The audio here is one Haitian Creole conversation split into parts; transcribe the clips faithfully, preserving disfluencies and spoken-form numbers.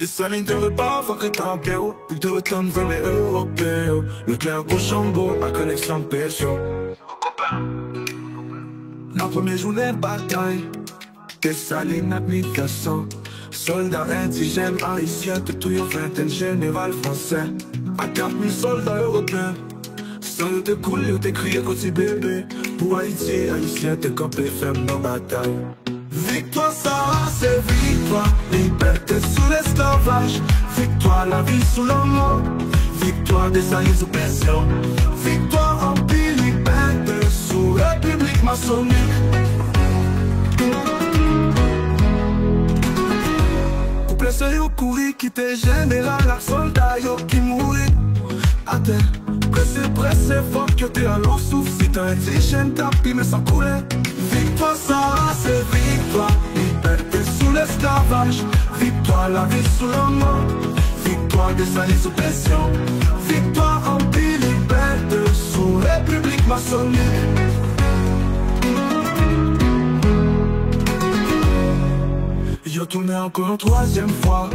Desalin te repa fòk retan kè w, pou te retann vre men Ewopen yo. Leklè Kochanbo ak Alex Lampesyo. Nan premye jounen batay, Desalin ak Mikasan, sòlda endijèn ayisyen te touye yon ventèn jeneral fransè ak kèk mil sòlda ewopeyen. San yo te koule, yo te kriye kon ti bebe. Pou Ayiti, Ayisyen te kanpe fèm nan batay. Viktwa sa a se viktwa libète sou lesklavaj, viktwa lavi sou lanmò, viktwa Desalin sou presyon, viktwa anpi libète sou repiblik masonik. Koup lese yo kouri kite jeneral ak sòlda yo ki mouri atè. Prese, prese, fòk yo te anlo souf, si tan endijèn t ap pimen san koule. Viktwa sa a se viktwa libète sou lesklavaj, viktwa lavi sou lanmò, viktwa Desalin sou presyon, viktwa anpi libète sou repiblik masonik. Yo tounen ankò yon twazyèm fwa.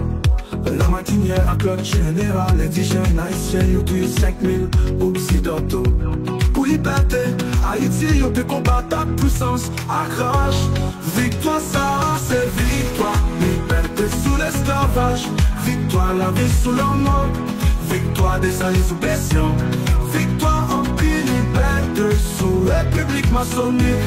Lamatinière ak lòt jeneral endijèn ayisyen yo touye senk mil oksidanto. Pou libète Ayiti, yo te konbat ak pwisans, ak raj. Viktwa sa a se viktwa libète sou lesklavaj, viktwa lavi sou lanmò, viktwa Desalin sou presyon, viktwa anpi libète sou repiblik masonik.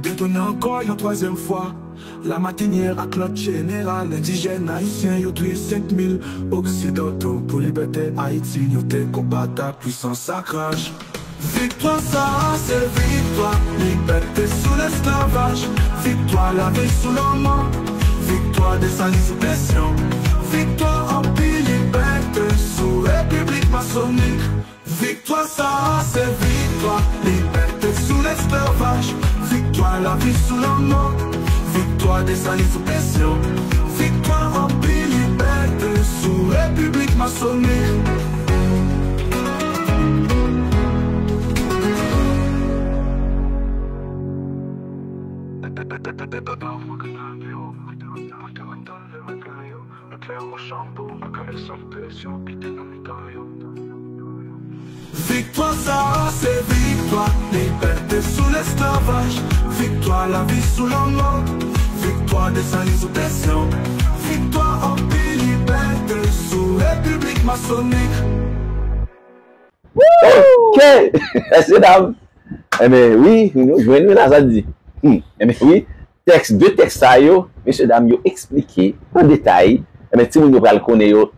Detounen ankò yon twazyèm fwa, Lamatinière ak lòt jeneral endijèn ayisyen yo touye senk mil oksidanto. Pou libète Ayiti, yo te konbat ak pwisans ak raj. Viktwa sa a se viktwa libète sou lesklavaj, viktwa lavi sou lanmò, viktwa Desalin sou presyon, viktwa anpi libète sou repiblik masonik. Viktwa sa a se viktwa libète sou lesklavaj, viktwa lavi sou lanmò, viktwa Desalin sou presyon, viktwa anpi libète sou repiblik masonik. Viktwa sa a se viktwa libète sou lesklavaj, viktwa lavi sou lanmò, viktwa Desalin sou presyon, viktwa anpi libète sou repiblik masonik. Ok, mesye dam. Enben wi, nou jwenn wi la sa di. Hmm. Enben wi, tèks, de tèks sa yo, mesye dam yo eksplike an detay. Enben timoun yo pral konnen yo.